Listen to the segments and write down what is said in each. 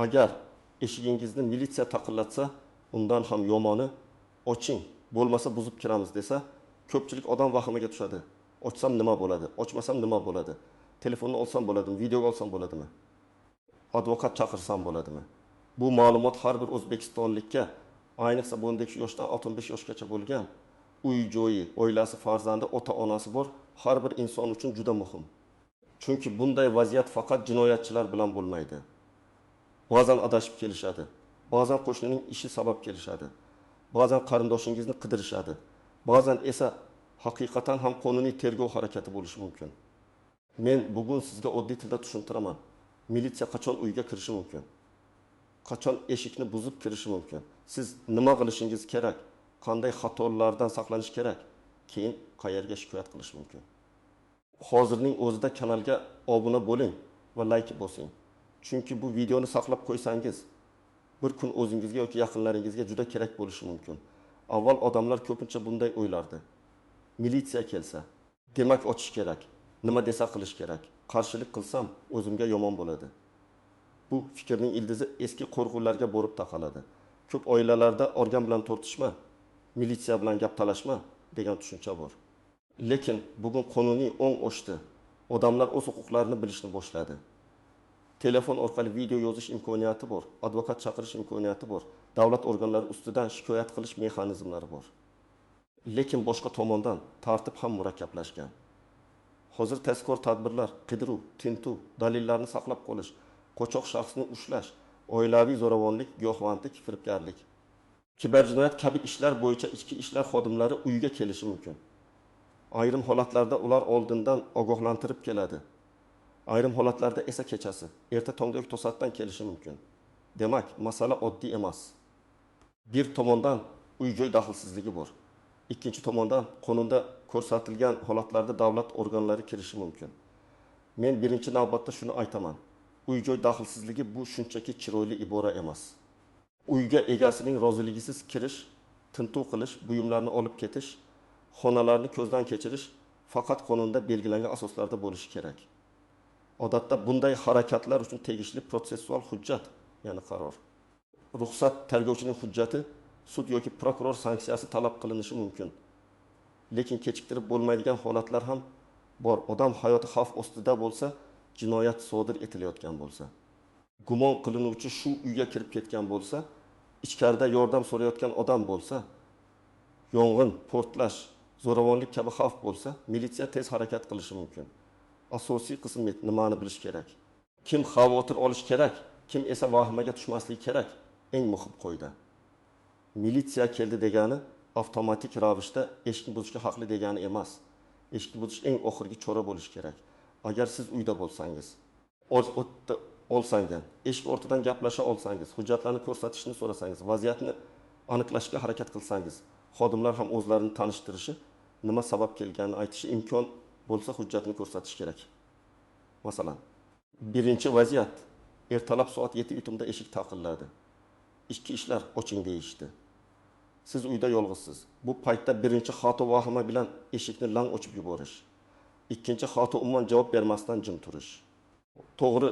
Agar eshigingizni militsiya taqillatsa, undan ham yomoni, oching, bo'lmasa buzib kiramiz desa, ko'pchilik odam vahimaga tushadi. Ochsam nima bo'ladi? Ochmasam nima bo'ladi? Telefonni olsam bo'ladimi? Videoga olsam bo'ladimi? Advokat chaqirsam bo'ladimi? Bu ma'lumot har bir o'zbekistonlikka, ayniqsa 18 yoshdan 65 yoshgacha bo'lgan uy joyi, oilasi, farzandi, ota-onasi bor har bir inson uchun juda muhim. Chunki bunday vaziyat faqat jinoyatchilar bilan bo'lmaydi. Ba'zan adashib kelishadi, ba'zan qo'shnining ishi sabab kelishadi, ba'zan qarindoshingizni qidirishadi, ba'zan esa haqiqatan ham qonuniy tergov harakati bo'lishi mumkin. Men bugun sizga oddiy tilda tushuntiraman. Militsiya qachon uyga kirishi mumkin? Qachon eshikni buzib kirishi mumkin? Siz nima qilishingiz kerak? Qanday xatolardan saqlanish kerak? Keyin qayerga shikoyat qilish mumkin? Hozirning o'zida kanalga obuna bo'ling va like bosing. Chunki bu videoni saqlab qo'ysangiz, bir kun o'zingizga yoki yaqinlaringizga juda kerak bo'lishi mumkin. Avval odamlar ko'pincha bunday o'ylardi. Militsiya kelsa, demak ochish kerak, nima desa qilish kerak, qarshilik qilsam o'zimga yomon bo'ladi. Bu fikrning ildizi eski qo'rquvlarga borib taqaladi. Ko'p oilalarda organ bilan tortishma, militsiya bilan gap talashma degan tushuncha bor. Lekin bugun qonuniy o'ng oshdi. Odamlar o'z huquqlarini bilishni boshladi. Telefon orqali video yozish imkoniyati bor, advokat chaqirish imkoniyati bor, davlat organlari ustidan shikoyat qilish mexanizmlari bor. Lekin boshqa tomondan tartib ham murakkablashgan. Hozir tezkor tadbirlar, qidiruv, tintuv, dalillarni saqlab qolish, qochoq shaxsni ushlash, oilaviy zo'ravonlik, giyohvandlik, firibgarlik, kiberjinoyat kabi ishlar bo'yicha ichki ishlar xodimlari uyga kelishi mumkin. Ayrim holatlarda ular oldindan ogohlantirib keladi. Ayrim holatlarda esa kechasi, erta tongda yoki to'satdan kelishi mumkin. Demak, masala oddiy emas. Bir tomondan uy-joy daxlsizligi bor. Ikkinchi tomondan qonunda ko'rsatilgan holatlarda davlat organlari kirishi mumkin. Men birinchi navbatda shuni aytaman. Uy-joy daxlsizligi bu shunchaki chiroyli ibora emas. Uyga egasining roziligisiz kirish, tintuv qilish, buyumlarni olib ketish, xonalarni ko'zdan kechirish faqat qonunda belgilangan asoslarda bo'lishi kerak. Odatda bunday harakatlar uchun tegishli protsessual hujjat, ya'ni qaror, ruxsat, tergovchining hujjati, sud yoki prokuror sanksiyasi talab qilinishi mumkin. Lekin kechiktirib bo'lmaydigan holatlar ham bor. Odam hayoti xavf ostida bo'lsa, jinoyat sodir etilayotgan bo'lsa, gumon qilinuvchi shu uyga kirib ketgan bo'lsa, ichkarida yordam so'rayotgan odam bo'lsa, yong'in, portlash, zo'ravonlik kabi xavf bo'lsa, militsiya tez harakat qilishi mumkin. Asosiy qism nimani bilish kerak? Kim xavotir olish kerak, kim esa vahimaga tushmasligi kerak? Eng muhim qoida. Militsiya keldi degani avtomatik ravishda eshikni buzishga haqli degani emas. Eshikni buzish eng oxirgi chora bo'lishi kerak. Agar siz uyda bo'lsangiz, olsangiz, eshik ortidan gaplasha olsangiz, hujjatlarni ko'rsatishni so'rasangiz, vaziyatni aniqlashga harakat qilsangiz, xodimlar ham o'zlarini tanishtirishi, nima sabab kelganini aytishi, imkon bo'lsa hujjatni ko'rsatish kerak. Masalan, birinchi vaziyat, ertalab soat 7:30da eshik taqilladi. Ichki ishlar oching deyishdi. Siz uyda yolg'izsiz. Bu paytda birinchi xato vahima bilan eshikni lang ochib yuborish. Ikkinchi xato umuman javob bermasdan jim turish. To'g'ri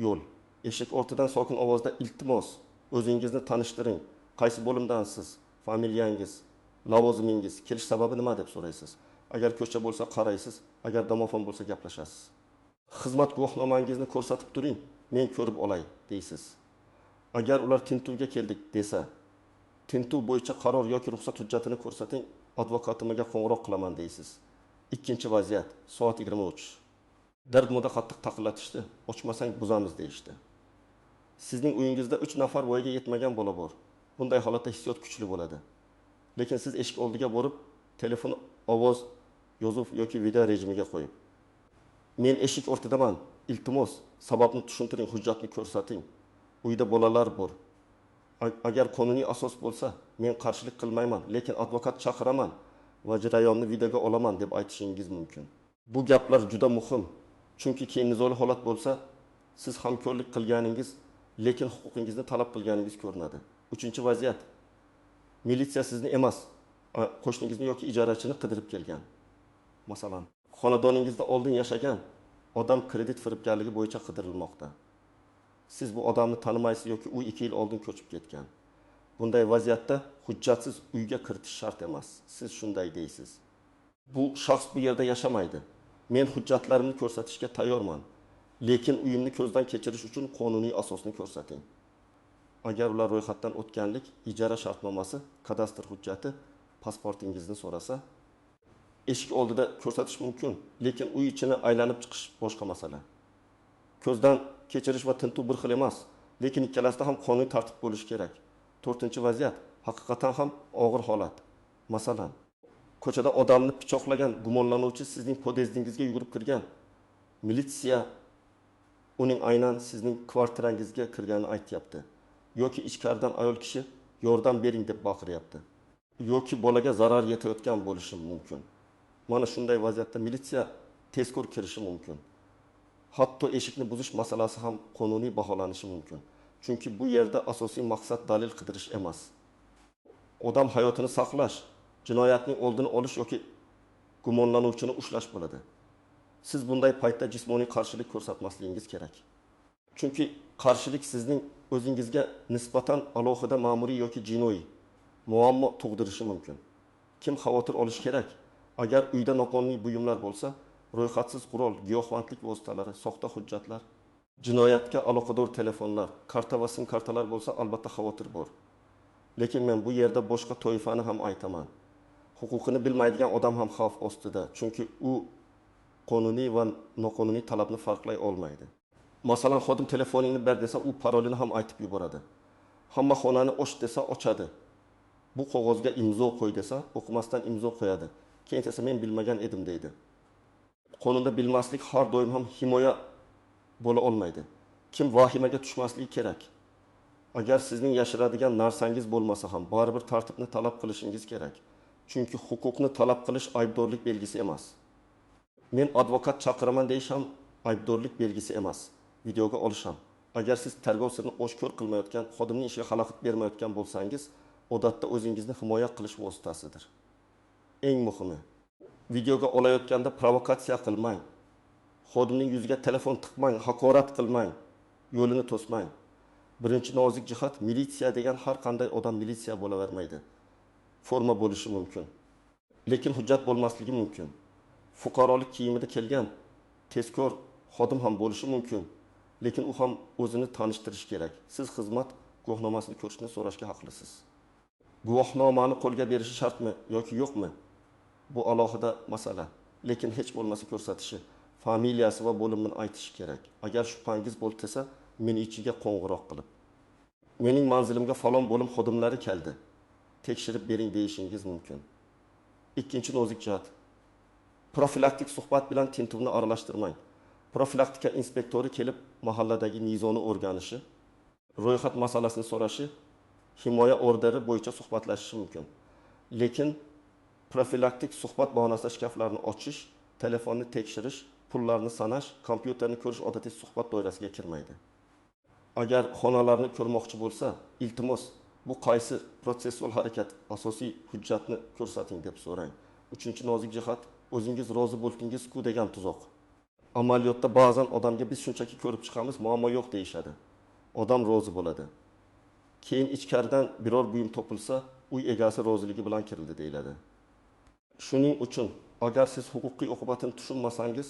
yo'l. Eshik ortidan sokin ovozda iltimos, o'zingizni tanishtiring. Qaysi bo'limdansiz? Familiyangiz, lavozimingiz, kelish sababi nima deb so'raysiz. Agar ko'cha bo'lsa qaraysiz, agar domofon bo'lsa gaplashasiz. Xizmat guvohnomangizni ko'rsatib turing, men ko'rib olay deysiz. Agar ular tintuvga keldik desa, tintuv bo'yicha qaror yoki ruxsat hujjatini ko'rsating, advokatimga qo'ng'iroq qilaman deysiz. Ikkinchi vaziyat, soat 23. Dardmoda qattiq taqillatishdi, ochmasang buzamiz deyishdi. Sizning uyingizda 3 nafar voyaga yetmagan bola bor. Bunday holatda hissiyot kuchli bo'ladi. Lekin siz eshik oldiga borib, telefon ovoz, yozuv yoki video rejimiga qo'yib, men eshik ortidaman, iltimos, sababni tushuntiring, hujjatni ko'rsating. Uyda bolalar bor. Agar qonuniy asos bo'lsa, men qarshilik qilmayman, lekin advokat chaqiraman va jarayonni videoga olaman deb aytishingiz mumkin. Bu gaplar juda muhim. Chunki keyin nizoli holat bo'lsa, siz hamkorlik qilganingiz, lekin huquqingizni talab qilganingiz ko'rinadi. Uchinchi vaziyat. Militsiya sizni emas, qo'shningizni yoki ijarachini qidirib kelgan. Masalan, xonadoningizda oldin yashagan odam kredit firibgarligi bo'yicha qidirilmoqda. Siz bu odamni tanimaysiz yoki u 2 yil oldin ko'chib ketgan. Bunday vaziyatda hujjatsiz uyga kiritish shart emas. Siz shunday deysiz. Bu shaxs bu yerda yashamaydi. Men hujjatlarimni ko'rsatishga tayyorman. Lekin uyimni ko'zdan kechirish uchun qonuniy asosni ko'rsating. Agar ular ro'yxatdan o'tganlik, ijara shartnomasi, kadastr hujjati, pasportingizni so'rasa, eshik oldida ko'rsatish mumkin, lekin uy ichini aylanib chiqish boshqa masala. Ko'zdan kechirish va tintuv bir xil emas, lekin ikkalasida ham qonuniy tartib bo'lishi kerak. To'rtinchi vaziyat haqiqatan ham og'ir holat. Masalan, ko'chada odamni pichoqlagan gumonlanuvchi sizning podezdingizga yugurib kirgan. Militsiya uning aynan sizning kvartirangizga kirganini aytyapti. Yoki ichkaridan ayol kishi yordam bering deb baqiryapti. Yoki bolaga zarar yetayotgan bo'lishi mumkin. Mana shunday vaziyatda militsiya tezkor kirishi mumkin. Hatto eshikni buzish masalasi ham qonuniy baholanishi mumkin. Chunki bu yerda asosiy maqsad dalil qidirish emas. Odam hayotini saqlash, jinoyatning oldini olish yoki gumonlanuvchini ushlash bo'ladi. Siz bunday paytda jismoniy qarshilik ko'rsatmasligingiz kerak. Chunki qarshilik sizning o'zingizga nisbatan alohida ma'muriy yoki jinoiy muammo tug'dirishi mumkin. Kim xavotir olishi kerak? Agar uyda noqonuniy buyumlar bo'lsa, ro'yxatsiz qurol, giyohvandlik vositalari, soxta hujjatlar, jinoyatga aloqador telefonlar, karta va sim kartalar bo'lsa, albatta xavotir bor. Lekin men bu yerda boshqa toifani ham aytaman. Huquqini bilmaydigan odam ham xavf ostida, chunki u qonuniy va noqonuniy talabni farqlay olmaydi. Masalan, xodim telefoningni ber desa, u parolini ham aytib yuboradi. Hamma xonani och desa, ochadi. Bu qog'ozga imzo qo'y desa, o'qimasdan imzo qo'yadi. Keyin esa men bilmagan edim deydi. Qonunda bilmaslik har doim ham himoya bo'la olmaydi. Kim vahimaga tushmasligi kerak. Agar sizning yashiradigan narsangiz bo'lmasa ham, baribir tartibni talab qilishingiz kerak. Chunki huquqni talab qilish aybdorlik belgisi emas. Men advokat chaqiraman deyish ham aybdorlik belgisi emas. Videoga olish ham. Agar siz tergov sirini oshkor qilmayotgan, xodimning ishiga xalaqit bermayotgan bo'lsangiz, odatda o'zingizni himoya qilish vositasidir. Eng muhimi, videoga olayotganda provokatsiya qilmang. Xodimning yuziga telefon tiqmang, haqorat qilmang, yo'lini to'smang. Birinchi nozik jihat, militsiya degan har qanday odam militsiya bo'lavermaydi. Forma bo'lishi mumkin. Lekin hujjat bo'lmasligi mumkin. Fuqarolik kiyimida kelgan tezkor xodim ham bo'lishi mumkin. Lekin u ham o'zini tanishtirishi kerak. Siz xizmat guvohnomasini ko'rishni so'rashga haqlisiz. Guvohnomani qo'lga berishi shartmi yoki yo'qmi? Bu alohida masala. Lekin hech bo'lmasa ko'rsatishi, familiyasi va bo'limini aytishi kerak. Agar shubhangiz bo'lsa, meni ichiga qo'ng'iroq qilib, mening manzilimga falon bo'lim xodimlari keldi, tekshirib bering deyishingiz mumkin. Ikkinchi nozik jihat, profilaktik suhbat bilan tintuvni aralashtirmang. Profilaktika inspektori kelib mahalladagi nizoni o'rganishi, ro'yxat masalasini so'rashi, himoya orderi bo'yicha suhbatlashishi mumkin. Lekin profilaktik suhbat bahonasida shkaflarni ochish, telefonni tekshirish, pullarni sanash, kompyuterni ko'rish odatiy suhbat doirasiga kirmaydi. Agar xonalarni ko'rmoqchi bo'lsa, iltimos, bu qaysi protsessual harakat, asosiy hujjatni ko'rsating deb so'rang. Uchinchi nozik jihat, o'zingiz rozi bo'ldingiz-ku degan tuzoq. Amaliyotda ba'zan odamga biz shunchaki ko'rib chiqamiz, muammo yo'q deyishadi. Odam rozi bo'ladi. Keyin ichkaridan biror buyum topilsa, uy egasi roziligi bilan kirildi deyiladi. Shuning uchun agar siz huquqiy oqibatini tushunmasangiz,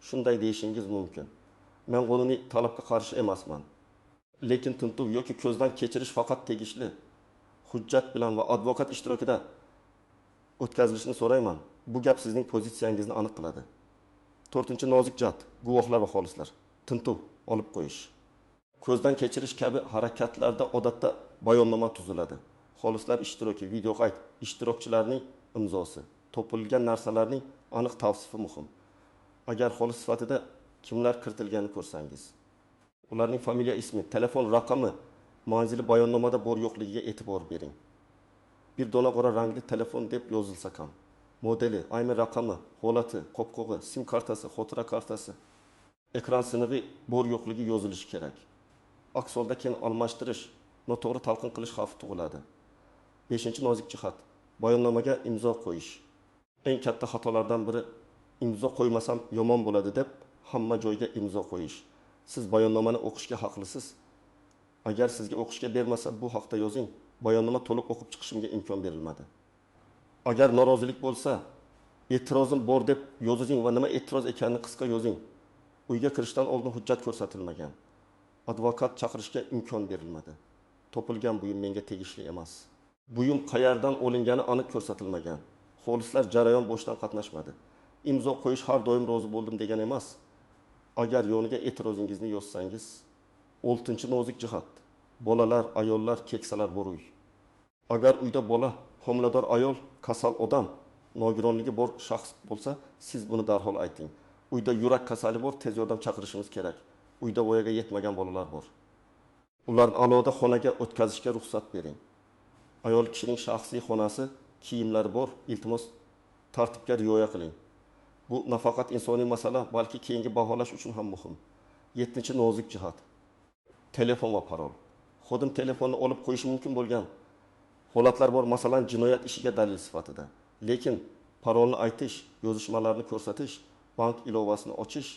shunday deyishingiz mumkin. Men qonuniy talabga qarshi emasman. Lekin tintuv yoki ko'zdan kechirish faqat tegishli hujjat bilan va advokat ishtirokida o'tkazilishini so'rayman. Bu gap sizning pozitsiyangizni aniq qiladi. To'rtinchi nozik jihat, guvohlar va xolislar. Tintuv, olib qo'yish. Ko'zdan kechirish kabi harakatlarda odatda bayonnoma tuziladi. Xolislar ishtiroki, video qayd, ishtirokchilarning imzosi, topilgan narsalarning aniq tavsifi muhim. Agar xolis sifatida kimlar kiritilganini ko'rsangiz, ularning familiya ismi, telefon raqami manzili bayonnomada bor yo'qligiga e'tibor bering. Bir dona qora rangli telefon deb yozilsa ham, modeli, ayni raqami, holati, qopqog'i, sim kartasi, xotira kartasi, ekran sinig'i bor yo'qligi yozilishi kerak. Aks holda keyin almashtirish, noto'g'ri talqin qilish xavfi tug'iladi. 5. Nozik jihat, bayonnomaga imzo qo'yish. Eng katta xatolardan biri imzo qo'ymasam yomon bo'ladi deb hamma joyga imzo qo'yish. Siz bayonnomani o'qishga haqlisiz, Agar sizga o'qishga bermasa, bu haqda yozing. Bayonnoma to'liq o'qib chiqishimga imkon berilmadi. Agar norozilik bo'lsa, e'tirozim bor deb yozing va nima e'tiroz ekanini qisqa yozing. Uyga kirishdan oldin hujjat ko'rsatilmagan. Advokat chaqirishga imkon berilmadi. Topilgan buyum menga tegishli emas. Buyum qayerdan olingani aniq ko'rsatilmagan. Xolislar jarayon boshidan qatnashmadi. Imzo qo'yish har doim rozi bo'ldim degan emas. Agar yoniga e'tirozingizni yozsangiz, 6-nozik jihat. Bolalar, ayollar, keksalar bor uy. Agar uyda bola, homilador ayol, kasal odam, nogironligi bor shaxs bo'lsa, siz buni darhol ayting. Uyda yurak kasali bor, tez yordam chaqirishimiz kerak. Uyda voyaga yetmagan bolalar bor. Ularni alohida xonaga o'tkazishga ruxsat bering. Ayol kishining shaxsiy xonasi, kiyimlari bor, iltimos tartibga rioya qiling. Bu nafaqat insoniy masala, balki keyingi baholash uchun ham muhim. 7-nozik jihat. Telefon va parol. Xodim telefonni olib qo'yishi mumkin bo'lgan holatlar bor, masalan, jinoyat ishiga dalil sifatida. Lekin parolni aytish, yozishmalarni ko'rsatish, bank ilovasini ochish,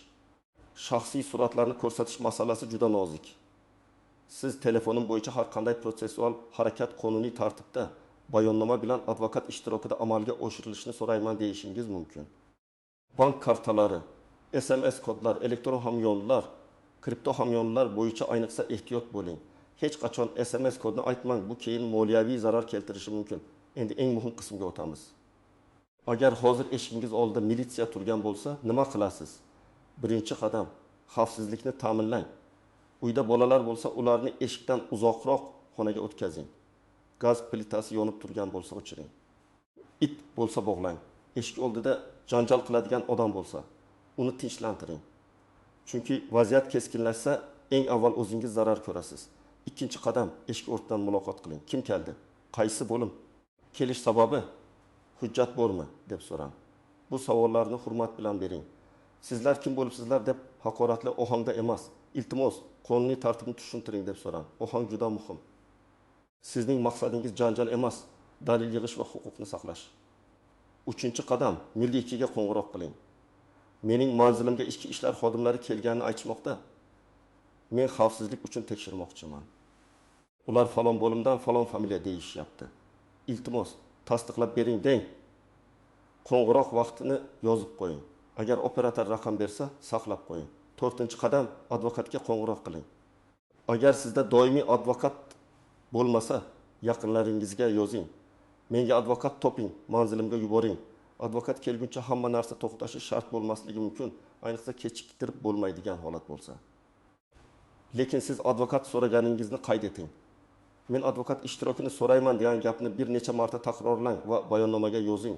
shaxsiy suratlarni ko'rsatish masalasi juda nozik. Siz telefonim bo'yicha har qanday protsessual harakat qonuniy tartibda bayonnoma bilan advokat ishtirokida amalga oshirilishini so'rayman deyishingiz mumkin. Bank kartalari, SMS kodlar, elektron hamyonlar, kripto hamyonlar bo'yicha ayniqsa ehtiyot bo'ling. Hech qachon SMS kodni aytmang, bu keyin moliyaviy zarar keltirishi mumkin. Endi eng muhim qismga o'tamiz. Agar hozir eshigingiz oldida militsiya turgan bo'lsa, nima qilasiz? Birinchi qadam, xavfsizlikni ta'minlang. Uyda bolalar bo'lsa, ularni eshikdan uzoqroq xonaga o'tkazing. Gaz plitasi yonib turgan bo'lsa, o'chiring. It bo'lsa bog'lang. Eshik oldida janjal qiladigan odam bo'lsa, uni tinchlantiring. Chunki vaziyat keskinlashsa, eng avval o'zingiz zarar ko'rasiz. Ikkinchi qadam, eshik ortidan muloqot qiling. Kim keldi? Qaysi bo'lim? Kelish sababi? Hujjat bormi? Deb so'rang. Bu savollarni hurmat bilan bering. Sizlar kim bo'libsizlar deb haqoratli ohangda emas. Iltimos, qonuniy tartibni tushuntiring deb so'rang. Ohang juda muhim. Sizning maqsadingiz janjal emas, dalil yig'ish va huquqni saqlash. 3-qadam, Milliy 2ga qo'ng'iroq qiling. Mening manzilimga ichki ishlar xodimlari kelganini aytishmoqda. Men xavfsizlik uchun tekshirmoqchiman. Ular falon bo'limdan falon familiya deyishyapti. Iltimos, tasdiqlab bering deng. Qo'ng'iroq vaqtini yozib qo'ying. Agar operator raqam bersa, saqlab qo'ying. 4-qadam, advokatga qo'ng'iroq qiling. Agar sizda doimiy advokat bo'lmasa, yaqinlaringizga yozing. Menga advokat toping, manzilimga yuboring. Advokat kelguncha hamma narsa to'xtashi shart bo'lmasligi mumkin, ayniqsa kechiktirib bo'lmaydigan holat bo'lsa. Lekin siz advokat so'raganingizni qayd eting. Men advokat ishtirokini so'rayman degan gapni bir necha marta takrorlang va bayonnomaga yozing.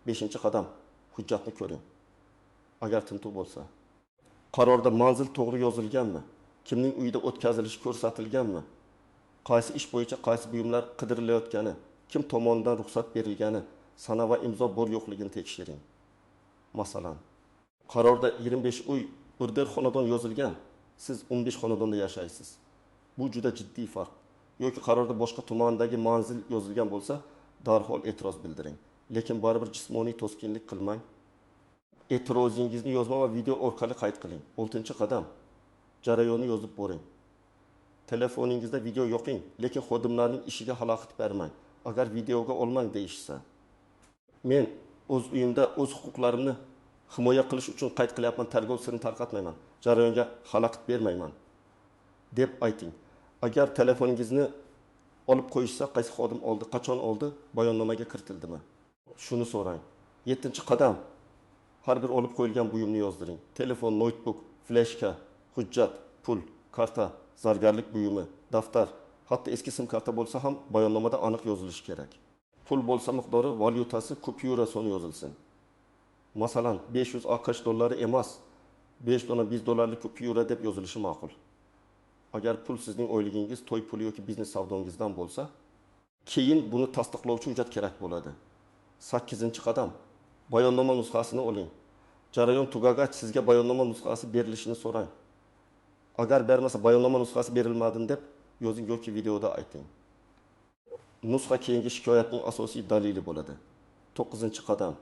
5-qadam, hujjatni ko'ring. Agar tintuv bo'lsa, qarorda manzil to'g'ri yozilganmi? Kimning uyida o'tkazilishi ko'rsatilganmi? Qaysi ish bo'yicha qaysi buyumlar qidirilayotgani, kim tomonidan ruxsat berilgani, sana va imzo bor yo'qligini tekshiring. Masalan, qarorda 25 uy, bir xonadon yozilgan, siz 15 xonadonda yashaysiz. Bu juda jiddiy farq. Yoki qarorda boshqa tumandagi manzil yozilgan bo'lsa, darhol e'tiroz bildiring. Lekin baribir jismoniy to'sqinlik qilmang. E'tirozingizni yozma va video orqali qayd qiling. 6-qadam, jarayonni yozib boring. Telefoningizda video yoqing, lekin xodimlarning ishiga xalaqit bermang. Agar videoga olmang deyishsa, men o'z uyimda o'z huquqlarimni himoya qilish uchun qayd qilyapman, tergov sirini tarqatmayman, jarayonga xalaqit bermayman deb ayting. Agar telefoningizni olib qo'yishsa, qaysi xodim oldi, qachon oldi, bayonnomaga kiritildimi? Shuni so'rang. 7-qadam, har bir olib qo'yilgan buyumni yozdiring. Telefon, noutbuk, fleshka, hujjat, pul, karta, zargarlik buyumi, daftar, hatto eski sim karta bo'lsa ham bayonnomada aniq yozilishi kerak. Pul bo'lsa miqdori, valyutasi, kupyura soni yozilsin. Masalan, 500 AQSh dollari emas, 5 dona 100 dollarlik kupyura deb yozilishi ma'qul. Agar pul sizning oyligingiz, to'y puli yoki biznes savdongizdan bo'lsa, keyin buni tasdiqlovchi hujjat kerak bo'ladi. 8-qadam, bayonnoma nusxasini oling. Jarayon tugagach sizga bayonnoma nusxasi berilishini so'rang. Agar bermasa, bayonnoma nusxasi berilmadim deb yozing yoki videoda ayting. Nusxa keyingi shikoyatning asosiy dalili bo'ladi. 9-qadam,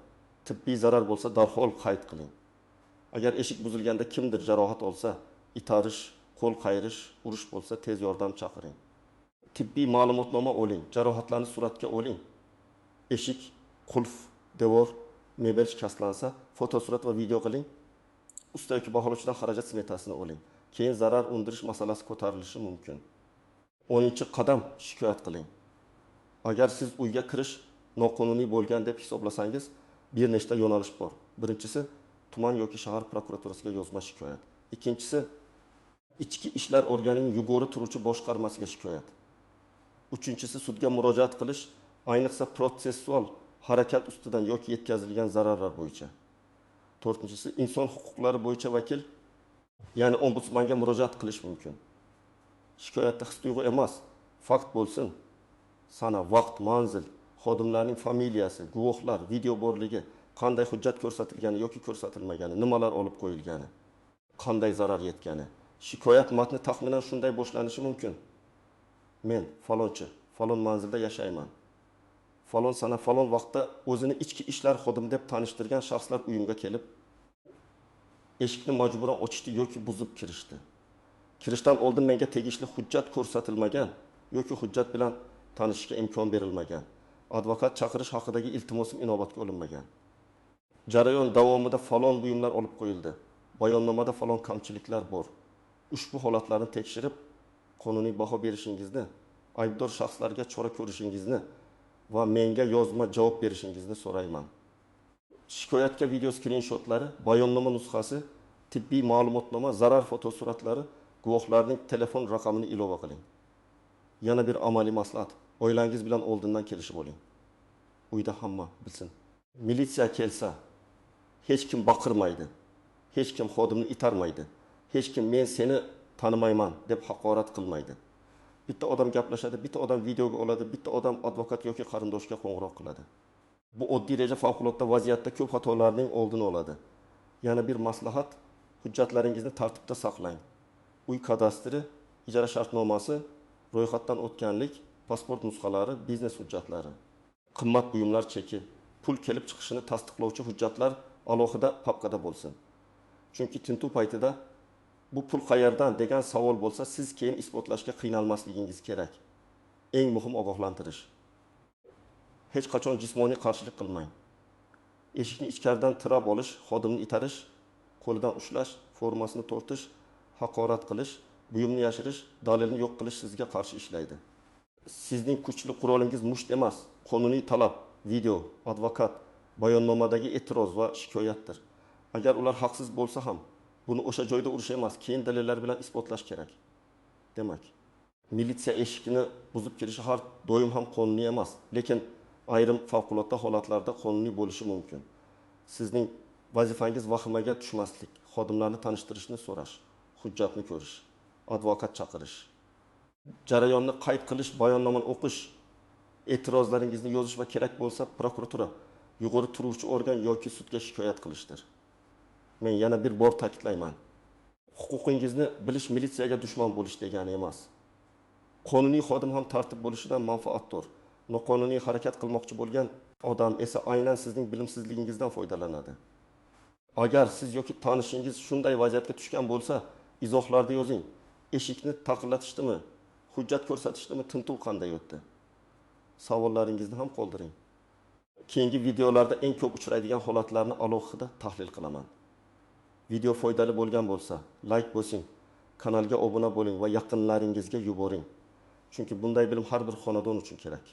tibbiy zarar bo'lsa darhol qayd qiling. Agar eshik buzilganda kimdir jarohat olsa, itarish, Qo'l qayrish, urush bo'lsa, tez yordam chaqiring. Tibbiy ma'lumotnoma oling, jarohatlarni suratga oling. Eshik, qulf, devor, mebel shikastlansa, fotosurat va video qiling. Usta yoki baholovchidan xarajat smetasini oling. Keyin zarar undirish masalasi ko'tarilishi mumkin. 10-qadam shikoyat qiling. Agar siz uyga kirish noqonuniy bo'lgan deb hisoblasangiz, bir nechta yo'nalish bor. Birinchisi, tuman yoki shahar prokuraturasiga yozma shikoyat. Ikkinchisi, ichki ishlar organining yuqori turuvchi boshqarmasiga shikoyat. Uchinchisi, sudga murojaat qilish, ayniqsa protsessual harakat ustidan yoki yetkazilgan zararlar bo'yicha. To'rtinchisi, inson huquqlari bo'yicha vakil, ya'ni ombudsmanga murojaat qilish mumkin. Shikoyatda his-tuyg'u emas, fakt bo'lsin. Sana, vaqt, manzil, xodimlarning familiyasi, guvohlar, video borligi, qanday hujjat ko'rsatilgani yoki ko'rsatilmagani, nimalar olib qo'yilgani, qanday zarar yetgani. Shikoyat matni taxminan shunday boshlanishi mumkin. Men falonchi, falon manzilda yashayman. Falon sana falon vaqtda o'zini ichki ishlar xodimi deb tanishtirgan shaxslar uyimga kelib, eshikni majburan ochishdi yoki buzib kirishdi. Kirishdan oldin menga tegishli hujjat ko'rsatilmagan yoki hujjat bilan tanishishga imkon berilmagan. Advokat chaqirish haqidagi iltimosim inobatga olinmagan. Jarayon davomida falon buyumlar olib qo'yildi. Bayonnomada falon kamchiliklar bor. Ushbu holatlarni tekshirib, qonuniy baho berishingizni, aybdor shaxslarga chora ko'rishingizni va menga yozma javob berishingizni so'rayman. Shikoyatga video skrinshotlari, bayonnoma nusxasi, tibbiy ma'lumotnoma, zarar fotosuratlari, guvohlarning telefon raqamini ilova qiling. Yana bir amaliy maslahat: oilangiz bilan oldindan kelishib oling. Uyda hamma bilsin. Militsiya kelsa, hech kim baqirmaydi, hech kim xodimni itarmaydi, hech kim men seni tanimayman deb haqorat qilmaydi. Bitta odam gaplashadi, bitta odam videoga oladi, bitta odam advokat yoki qarindoshga qo'ng'iroq qiladi. Bu oddiy reja favqulodda vaziyatda ko'p xatolarning oldini oladi. Yana bir maslahat: hujjatlaringizni tartibda saqlang. Uy kadastri, ijara shartnomasi, ro'yxatdan o'tganlik, pasport nusxalari, biznes hujjatlari, qimmat buyumlar cheki, pul kelib chiqishini tasdiqlovchi hujjatlar alohida papkada bo'lsin. Chunki tintuv paytida bu pul qayerdan degan savol bo'lsa, siz keyin isbotlashga qiynalmasligingiz kerak. Eng muhim ogohlantirish. Hech qachon jismoniy qarshilik qilmang. Eshikni ichkaridan tirab olish, xodimni itarish, qo'lidan ushlash, formasini tortish, haqorat qilish, buyumni yashirish, dalilni yo'q qilish sizga qarshi ishlaydi. Sizning kuchli qurolingiz musht emas, qonuniy talab, video, advokat, bayonnomadagi e'tiroz va shikoyatdir. Agar ular haqsiz bo'lsa ham, buni o'sha joyda urush emas, keyin dalillar bilan isbotlash kerak. Demak, militsiya eshikni buzib kirishi har doim ham qonuniy emas, lekin ayrim favqulodda holatlarda qonuniy bo'lishi mumkin. Sizning vazifangiz vahimaga tushmaslik, xodimlarni tanishtirishni so'rash, hujjatni ko'rish, advokat chaqirish, jarayonni qayd qilish, bayonnomani o'qish, e'tirozlaringizni yozish va kerak bo'lsa prokuratura, yuqori turuvchi organ yoki sudga shikoyat qilishdir. Men yana bir bor ta'kidlayman. Huquqingizni bilish militsiyaga dushman bo'lish degani emas. Qonuniy xodim ham tartib bo'lishidan manfaatdor. Noqonuniy harakat qilmoqchi bo'lgan odam esa aynan sizning bilimsizligingizdan foydalanadi. Agar siz yoki tanishingiz shunday vaziyatga tushgan bo'lsa, izohlarda yozing. Eshikni taqillatishdimi? Hujjat ko'rsatishdimi? Tintuv qanday o'tdi? Savollaringizni ham qoldiring. Keyingi videolarda eng ko'p uchraydigan holatlarni alohida tahlil qilaman. Video foydali bo'lgan bo'lsa, like bosing, kanalga obuna bo'ling va yaqinlaringizga yuboring. Chunki bunday bilim har bir xonadon uchun kerak.